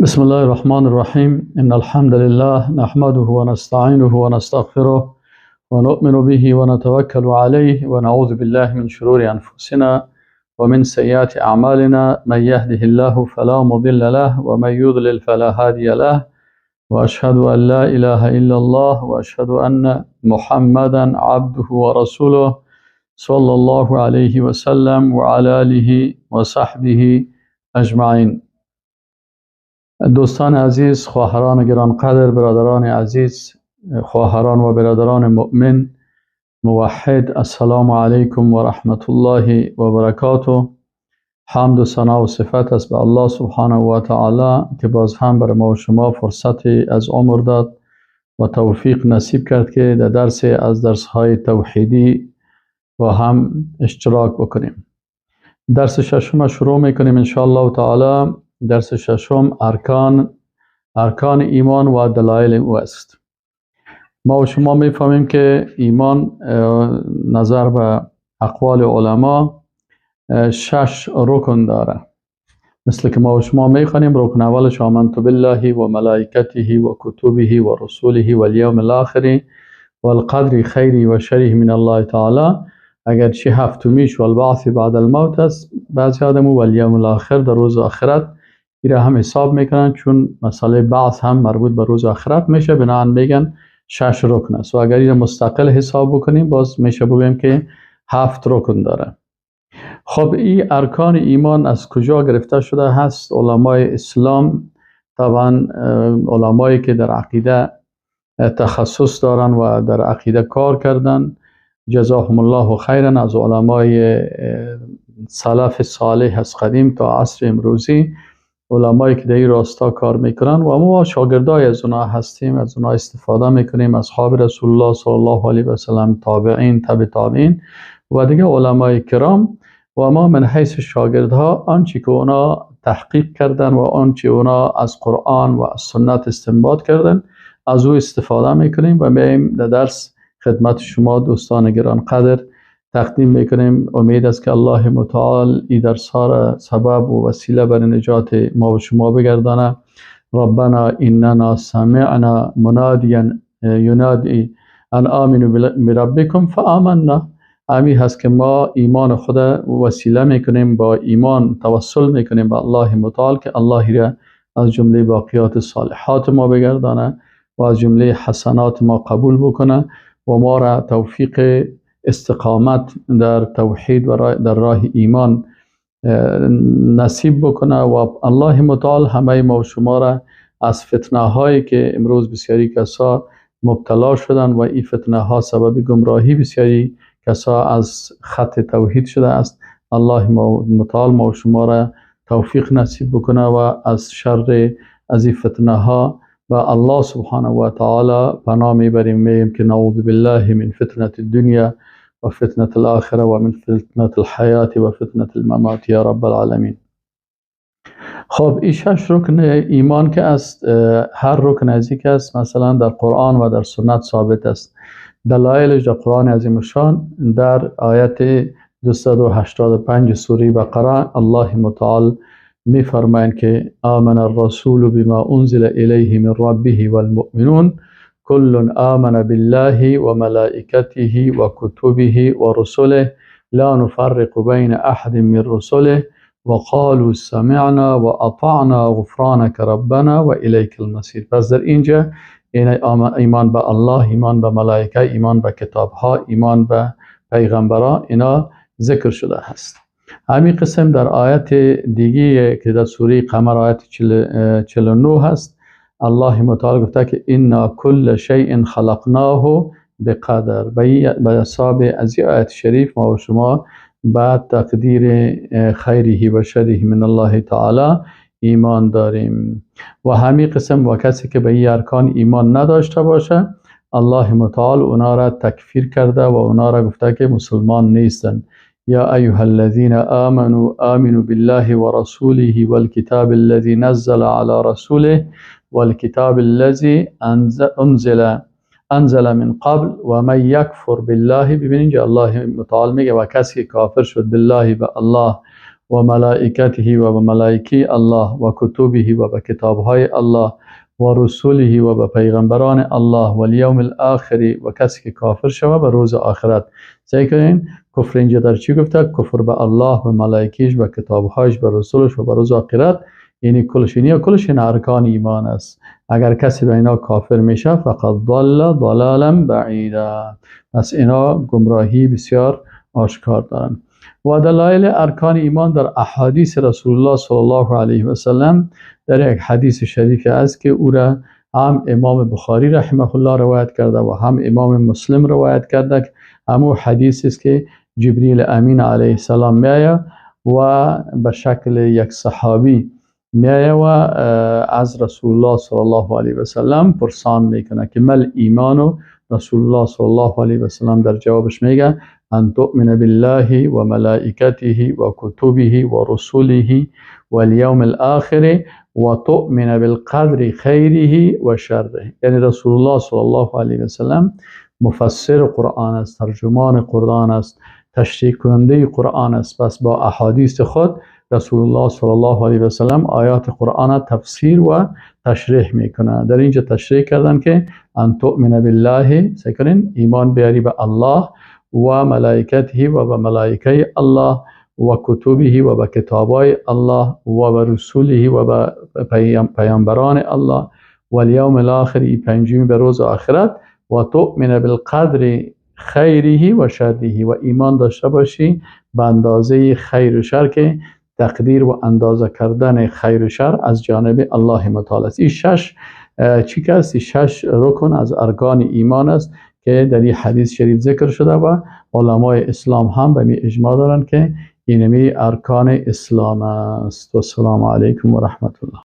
بسم الله الرحمن الرحیم. ان الحمد لله نحمده ونستعینه ونستغفره ونؤمن به ونتوکل علیه ونعوذ بالله من شرور انفسنا ومن سیئات اعمالنا. من یهده الله فلا مضل له ومن یضلل فلا هادی له، واشهد ان لا اله الا الله واشهد ان محمدا عبده ورسوله صلی الله علیه وسلم وعلى آله وصحبه اجمعین. دوستان عزیز، خواهران گرانقدر، برادران عزیز، خواهران و برادران مؤمن موحد، السلام علیکم و رحمت الله و برکاته. حمد و ثنا و صفت است به الله سبحانه و تعالی که باز هم بر ما و شما فرصت از عمر داد و توفیق نصیب کرد که در درس از درس‌های توحیدی با هم اشتراک بکنیم. درس ششم شروع میکنیم ان شاء الله تعالی. درس ششم ارکان ایمان و دلایل او است. ما و شما میفهمیم که ایمان نظر به اقوال علما شش رکن داره. مثل که ما و شما میخوانیم، رکن اولش آمنت بالله و ملائکته و کتبه و رسوله و الیوم الاخر و القدر خیری و شره من الله تعالی. اگرچه هفتمیش و البعث بعد الموت است، بعضی آدمو و الیوم الاخر در روز آخرت ایره هم حساب میکنن، چون مسئله بعث هم مربوط به روز آخرت میشه، بنابراین میگن شش رکن است. و اگر ایره مستقل حساب بکنیم باز میشه بگیم که هفت رکن داره. خب این ارکان ایمان از کجا گرفته شده هست؟ علمای اسلام، طبعا علمایی که در عقیده تخصص دارن و در عقیده کار کردن، جزاهم الله خیرا، از علمای سلف صالح از قدیم تا عصر امروزی، علمایی که در این راستا کار میکنن و ما شاگردای از اونا هستیم، از اونا استفاده میکنیم، اصحاب رسول الله صلی الله علیه و سلم، تابعین، تبع تابعین و دیگه علمای کرام. و ما من حیث شاگردها آنچه که اونا تحقیق کردن و آنچه اونا از قرآن و از سنت استنباط کردن از او استفاده میکنیم و میایم در درس خدمت شما دوستان گرانقدر تقدیم میکنیم. امید است که الله متعال این درس ها را سبب و وسیله بر نجات ما و شما بگردانه. ربنا اننا سمعنا منادیا ینادی ان آمنوا بربکم فآمنا. امی هست که ما ایمان خود وسیله میکنیم، با ایمان توسل میکنیم به الله متعال که الله را از جمله باقیات صالحات ما بگردانه و از جمله حسنات ما قبول بکنه و ما را توفیق استقامت در توحید و در راه ایمان نصیب بکنه و الله متعال همه ما و شما را از فتنه هایی که امروز بسیاری کسا مبتلا شدن و این فتنه ها سبب گمراهی بسیاری کسا از خط توحید شده است، الله متعال ما و شما را توفیق نصیب بکنه و از شر از این فتنه ها و الله سبحانه و تعالی پناه میبریم. میگیم که نعوذ بالله من فتنة الدنیا و فتنة الاخره و من فتنة الحیات و فتنة الممات یا رب العالمین. خب این شش رکن ایمان که است، هر رکن از یک است مثلا در قرآن و در سنت ثابت است. دلایلش در قرآن عظیم الشان در آیت 285 سوره بقره الله متعال میفرمایند که آمن الرسول بما انزل الیه من ربه والمؤمنون كل آمن بالله وملائكته وكتبه ورسله لا نفرق بين احد من رسله وقالوا سمعنا واطعنا غفرانك ربنا واليك المصير. پس در اینجا ایمان به الله، ایمان به ملائکه، ایمان به کتابها، ایمان به پیغمبران، اینا ذکر شده هست. همین قسم در آیت دیگه که در سوره قمر آیت 49 هست، الله متعال گفته که انا کل شیء خلقناه بقدر. به حساب از این آیت شریف ما و شما به تقدیر خیره و شره من الله تعالی ایمان داریم. و همین قسم و کسی که به این ارکان ایمان نداشته باشه، الله متعال اونا را تکفیر کرده و اونا را گفته که مسلمان نیستن. یا ایها الذین آمنوا آمنوا بالله ورسوله والکتاب الذی نزل علی رسوله والکتاب الذی انزل من قبل و من یکفر بالله. ببینید الله متعال میگه و کسی کافر شد بالله به الله و ملائکته و به ملائکه الله و کتبه و به کتابهای الله و رسوله و به پیغمبران الله و الیوم الاخر و کسی که کافر شوه به روز آخرت. سعی کنین کفر اینجا در چی گفته؟ کفر به الله و ملائکهش و کتابهایش به رسولش و به روز آخرت، یعنی کلش، یعنی کلش این ارکان ایمان است. اگر کسی به اینا کافر میشه فقد ضل ضلالا بعیدا، پس اینا گمراهی بسیار آشکار دارن. و دلایل ارکان ایمان در احادیث رسول الله صلی الله علیه و سلم در یک حدیث شریف است که او را هم امام بخاری رحمه الله روایت کرده و هم امام مسلم روایت کرده. همو حدیث است که جبریل امین علیه السلام میآید و به شکل یک صحابی میآید و از رسول الله صلی الله علیه و سلم پرسان میکنه که مل ایمان. رسول الله صلی الله علیه و سلم در جوابش میگه ان تؤمن بالله و ملائکته و کتبه و رسوله و الیوم الاخر و تؤمن بالقدر خیره و شره. یعنی رسول الله صلی الله علیه و سلم مفسر قرآن است، ترجمان قرآن است، تشریح کننده قرآن است. پس با احادیث خود رسول الله صلی الله علیه و سلم آیات قرآن تفسیر و تشریح میکنه. در اینجا تشریح کردن که ان تؤمن بالله، سکنین ایمان بیاری به الله و ملائکته و به ملائکه الله و کتبه و به کتابای الله و به رسوله و به پیامبران الله و الیوم الاخر، پنجمی به روز آخرت، و تؤمن بالقدر خیره و شره و ایمان داشته باشی به اندازه خیر و شر که تقدیر و اندازه کردن خیر و شر از جانب الله متعال است. این شش چی که است؟ شش رکن از ارکان ایمان است که در این حدیث شریف ذکر شده و علمای اسلام هم به می اجماع دارند که اینمی ارکان اسلام است. و السلام علیکم و رحمت الله.